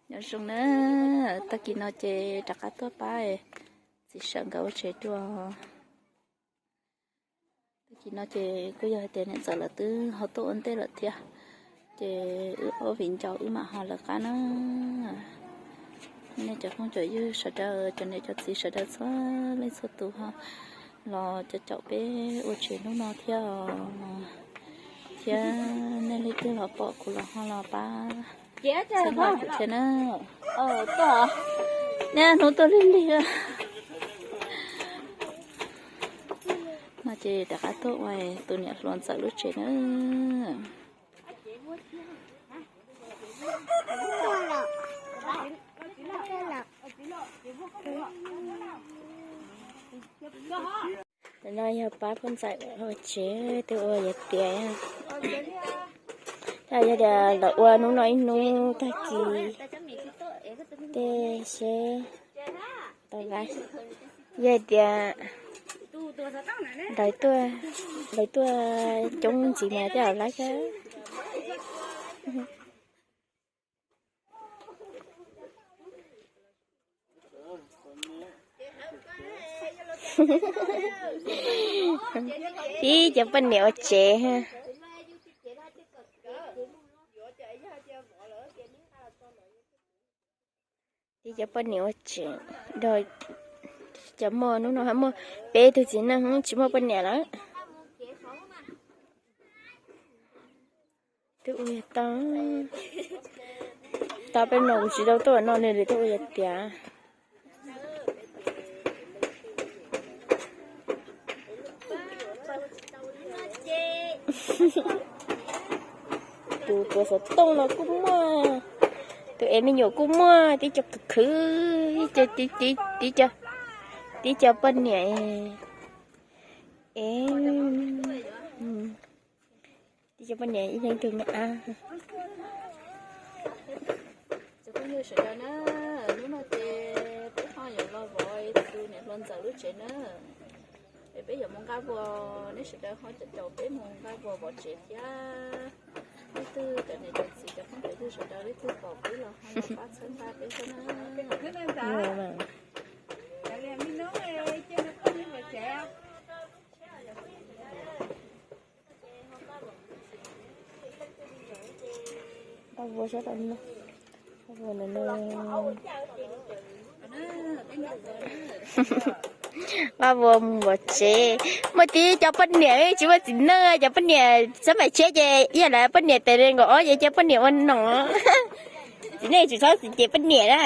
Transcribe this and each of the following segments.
Nyob zoo na, tag kis no ces rov qab tuaj pab txiv sawv nkawd ua tsev dua. Tag kis no ces kuj yog hais tias niam ntxawm lawv twb ho tuaj ua ntej lawm thiab, ces wb ob viv ncaus wb mam ho lawv qab na. Nej cov phooj cov ywg sawv daws, cov niam cov txiv sawv daws txhua leej txhua tus ho los caum caum peb ua tsev hnub no thiab os. Thiab nej leej twg los pom kuv los ho los pab txhawb nqa kuv thiab na. Nej hnub tuaj lig lig no ces rov qab tuaj ua tus niam hluas ntxawm lub tsev na. Tam no yog pab poj ntxawm ua tsev, twb ua yav tiav. Yog tias lawv ua hnub no ib hnub tag kis tej seb tau laib. Yog tias lawv tuaj coob ntxiv mas tej zaum laib thiab. Tib cov poj niam ua tsev. Tib cov poj niam ua tsev, cov muaj hnub no ho muaj peb tug txiv neej tsis muaj poj niam lawm. Twb ua yog tau, tau peb no kuv tsis tau tuaj no nws li twb ua yog tiav. Tus tuav xov tooj no kuj muaj, tus ev me nyuam kuj muaj, tib co khwv khwv, tib co, tib co poj niam es, tib co poj niam ib leeg tug me ab. Cov phooj ywg sawv daws na, hnub no ces peb ho yuav los vov tus niam hluas ntxawm lub tsev na. Es peb yuav mus nqa vuas, nej sawv daws ho caum caum peb mus nqa vuas vov tsev thiab. Leej twg cov niam cov txiv cov phooj cov ywg sawv daws leej twg pom peb los ho los pab txhawb nqa peb thiab na. Pab vuas sab tau no, pab vuas no no. Pab vuas mus vov tsev, muaj tib cov poj niam tsis muaj txiv neej, cov poj niam txhob pais tsheb ces ib yam li poj niam tes li nkaus ob ces cov poj niam ua nom. Txiv neej tsis txhob txis ces poj niam na.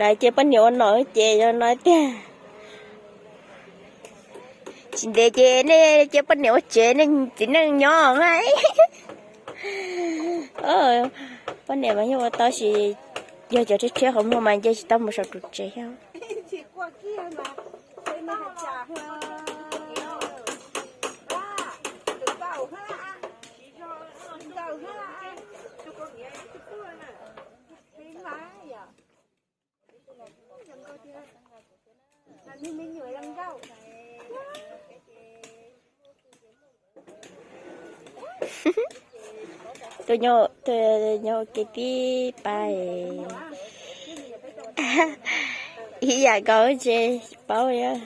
Lawv ces poj niam ua nom ces yog no tiag. Tsis ntev ces nej cia poj niam ua tsev, nej txiv neej nyob mas. Poj niam mas yeej ua tau, tab sis yog cov tshiab tshiab qhov muag mas nce tsis tau mus saum tus tsev thiab. Tus nyob, tus nyob ua ke tib pab ib yam nkaus tsis paub li.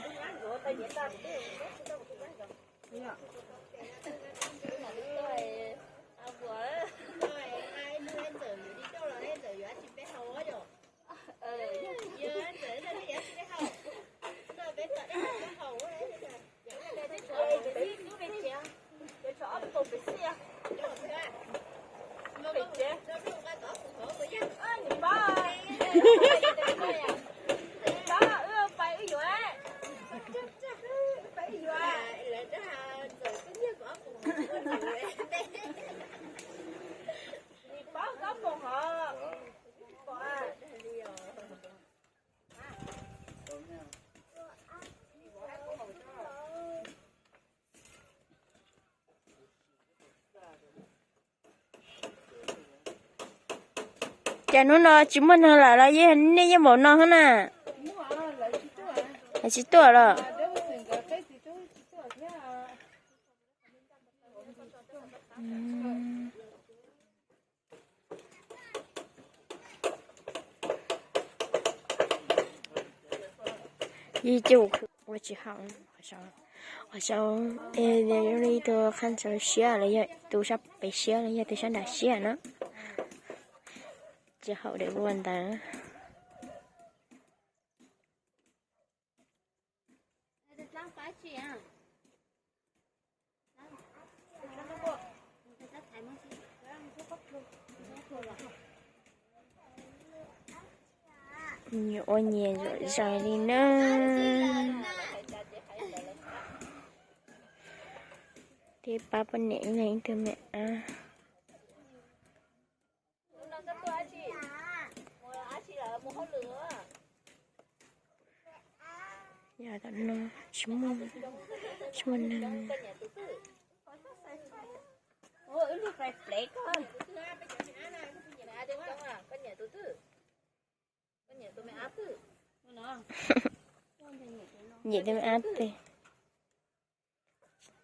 Cas hnub no tsis muaj neeg lawm los nej yeej npaum no thiab na? Lawv tsis tuaj los? Yij cuj ua tsis haum. Qhov saud, qhov saud, ib tug qhab saud siab los yog tus sab pem siab los yog tus sab nram siab na. Tsis haum daim vua ntawd. Nyias ua nyias zom zaws li na. Thiab pab poj niam ib leeg ib tug me ab. Yog tom no tsis muaj, tsis muaj neeg. Nyiam tus me ab teg.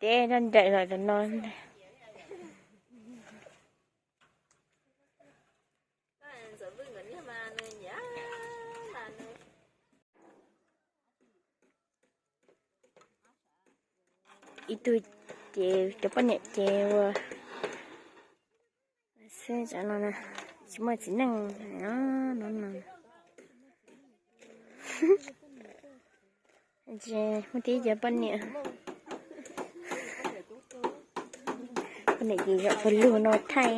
Teb nrog nraim los tom no. Ib tug ces cov poj niam ces ua xwb, no tsis muaj txiv neej no. Ces muaj tib cov poj niam, poj niam ces zaum pawg lug no thaij.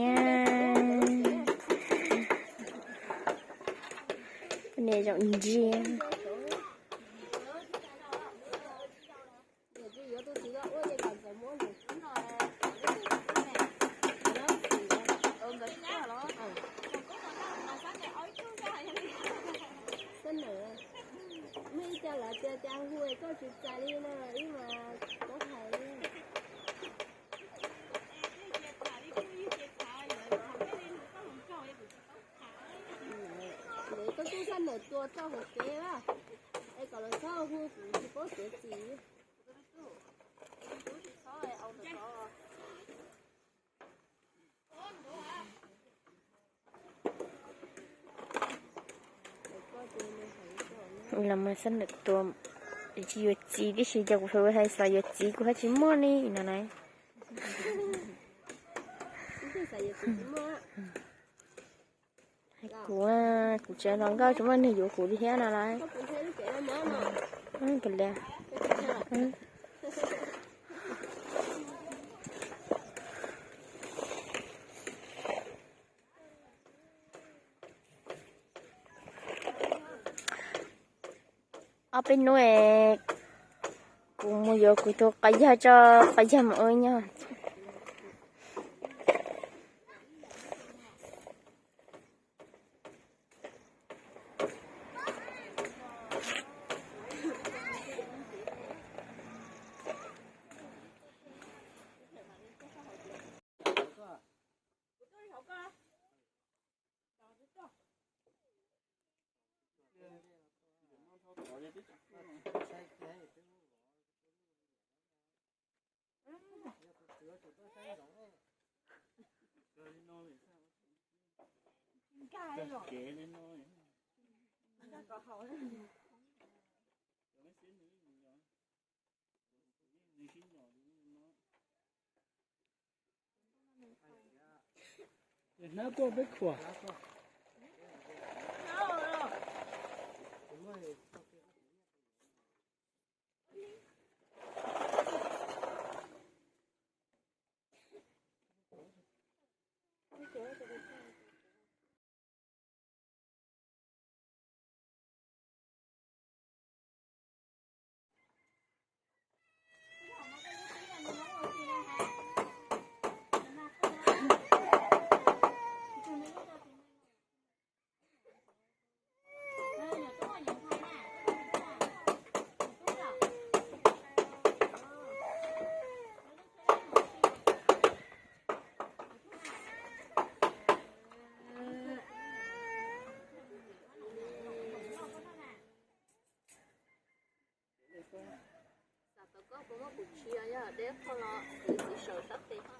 Poj niam zaum ntsia. Muaj ib co lawv tias cas hu es koj tsis txais li no ib mas koj hais li. Koj kuj sab ntawm tua txoj hauv kev na, es kom lawv txhob hu kuv tsis paub txiav txim. Los mas sab ntawm tua, tsis yuav txiv tib si, ces kuv hais xav yuav txiv kuv haj tsis muaj li no na. Kuv, kuv tsev hluas nkauj tsis muaj neeg yuav kuv li thiab no lauj. Kav liam. Ob peb hnub es kuv mus yuav kuv tus qos yag tso, qos yag mus ua nyob. Hnab tuaj peb khuam. Xav tau koj puas muaj kuv tsis yog deb qho los kuv txiv saum sab tes ho.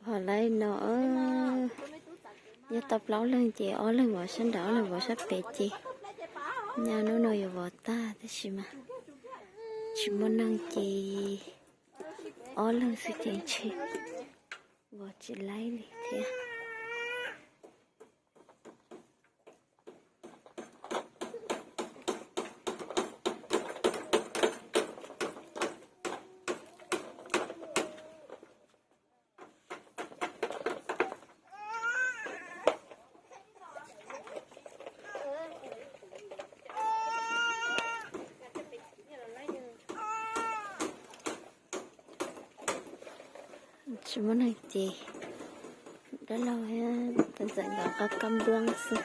Vov laib no, yog tau plaub leeg ces ob leeg vov sab nraud ob leeg vov sab pem ces, nyaj hnub no yuav vov tag tab sis mas tsis muaj neeg ces ob leeg xwb ces ntshe vov tsis laib li thiab. Tsis muaj neeg ces dab laug tau ntxeev nkaus qab kab nplooj xwb,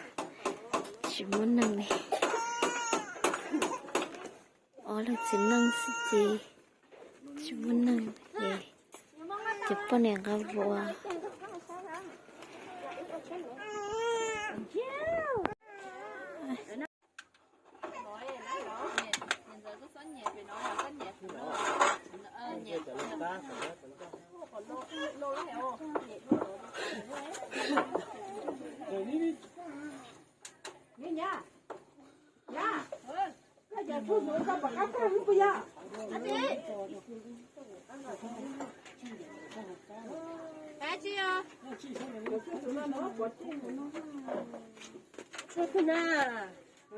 tsis muaj neeg li. Ob leeg txiv neej xwb ces tsis muaj neeg ces cov poj niam nqa vov.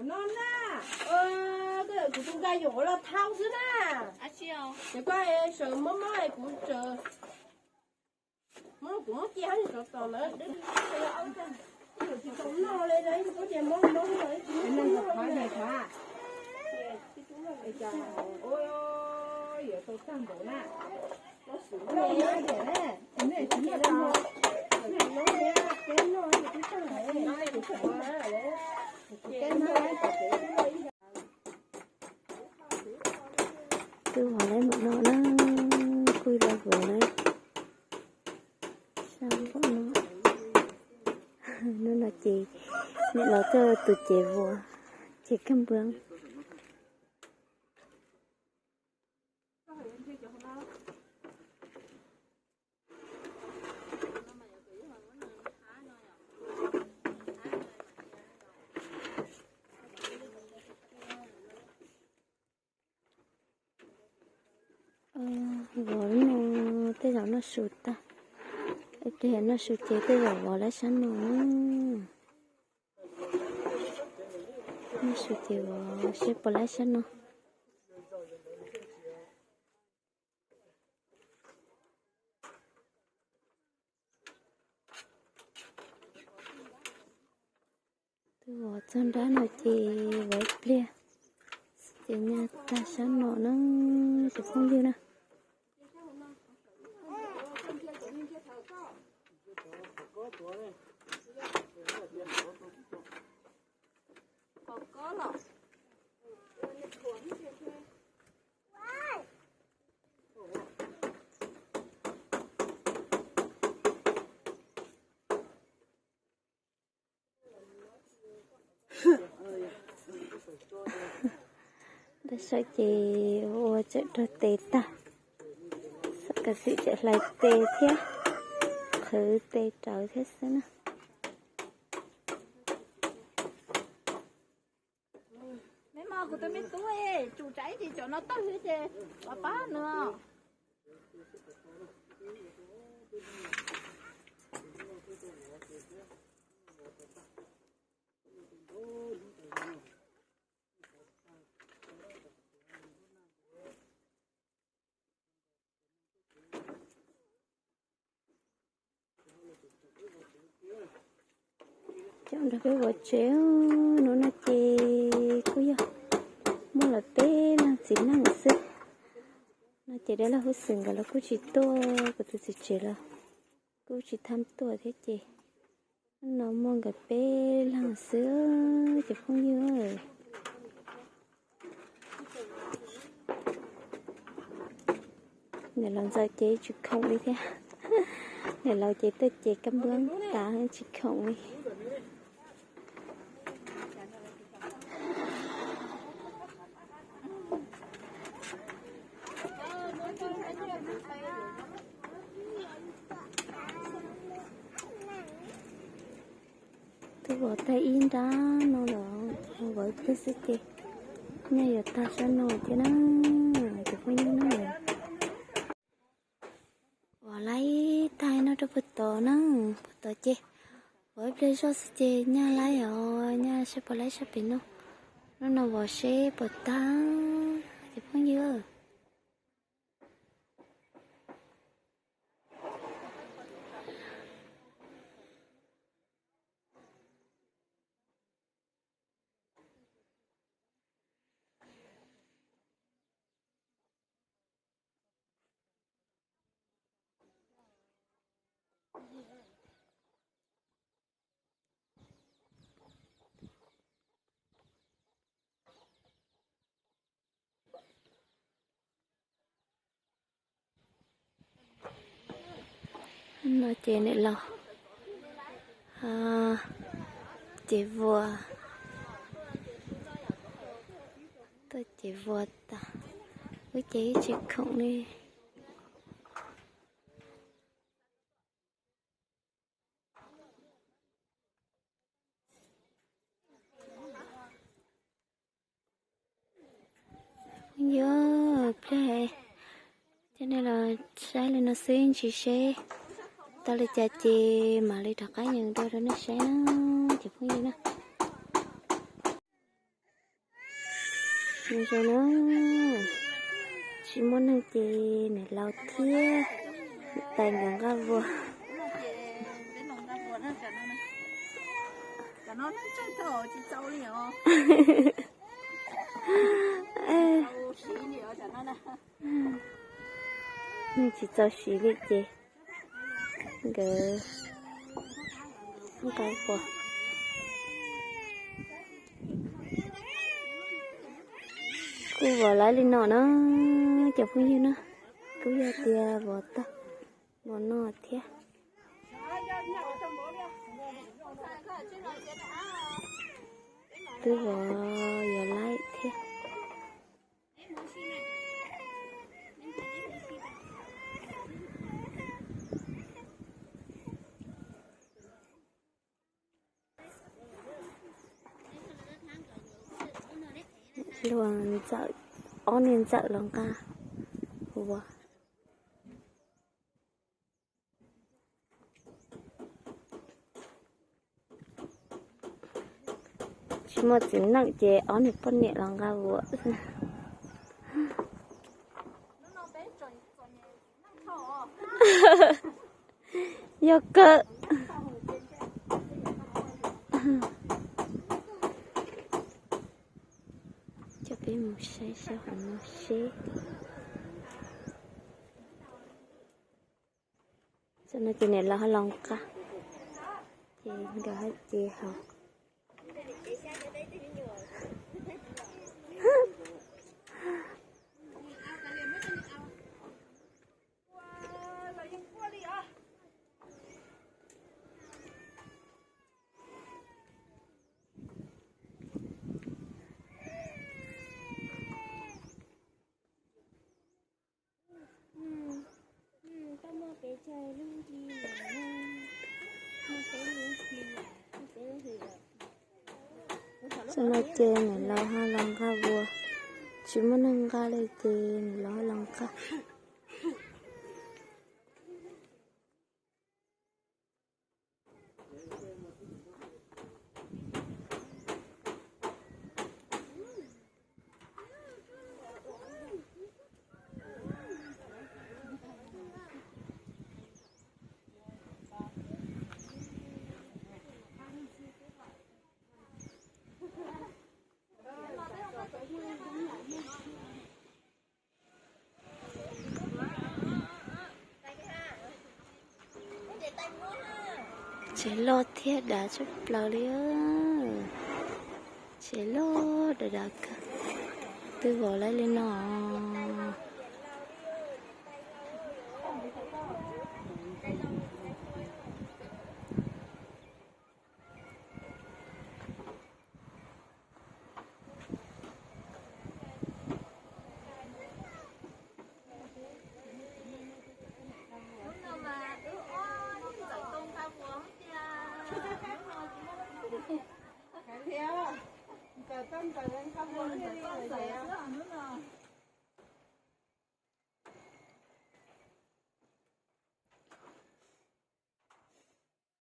No na, kuv tus nkauj yuav los thau xwb na. Ces koj sawv mob mob kuv sawv. Muab kuv muab cia hauv sov tos na. Tsis tau noj li, ib tug pob ces mob mob li. Yuav tau tag npaum na. Twb vov lawm mam no na, kuj los vov na. Sab npaum no. Hnub no ces niam laus tuaj tus cev vov, cev kab nplooj. Vov no tej zaum noj su tag, ib pliag noj su ces tej zaum vov laib sab no. Noj su ces vov seb puas laib sab no. Twb vov txog nrab no ces vov ib pliag, ces nyaj tag sab no na, cov phooj ywg na. Dab saum ces ua tsam raug tes tag, xav kav xwm tseem hlais tes thiab, qhwv tes rawv thiab xwb na. Meb mog, kuv tus me tub, tsum tsaiv ib tis cov no tawg xwb ces los pab nws. Coj nrog peb vov tsev, hnub no ces kuj yog muaj lawv peb leeg txiv neej xwb. No ces dab laug Hub Xwm nkawd los kuj tsis tuaj, kuv tus txiv tsev los kuj tsis tham tuaj thiab ces no muaj nkawd peb leeg xwb ces phooj ywg. Niam laus Ntxawm ces tsis khoom li thiab. Niam laus ces tuaj ces kab nplooj tas tsis khoom li. Twb vov tag ib nrab no lawm, vov ib pliag xwb ces nyaj yuav tag sab no thiab na, cov phooj ywg na. Vov laib tag no rau puag tod na, puag tod ces vov ib pliag zoj xwb ces nyaj laib os, nyaj seb puas laib sab pem no. Hnub no vov seb puas tag, cov phooj ywg. No ces niam laus cev vuas, tuaj cev vuas tas, wb ces ib tsis khoom li. Phooj ywg, pliag coj nej los saib li no xwb ntsis seb tau li cas ces mam li rov qab yees dua rau nej saib na, cov phooj ywg na. Zoo na, tsis muaj neeg ces niam laus thiab niam tais nkawd nqa vuas. Neeg tsis txaus siv li ces nkawd nqa vuas. Kuj vov laib li no na, cov phooj ywg na, kuj yog tias vov tag npaum no thiab. Twb vov yuav laib thiab. Luag ntxawm, ob niag ntxawm los nqa vuas. Tsis muaj txiv neej ces ob niag poj niam los nqa vuas. Yog kawg. Coj peb mus saib saib hauv no seb. Tam no ces niam laus ho los nqa, ces nkawd ho ces hauv. Tam no ces niam laus ho los nqa vuas, tsis muaj neeg nqa li ces niam laus ho los nqa. Tsev loj thiab dav tshaj plaws li. Tsev loj dav dav kawg, twb vov laib li no. Thiab ntawm toj ntawd nkauj mus thiaj li lawm.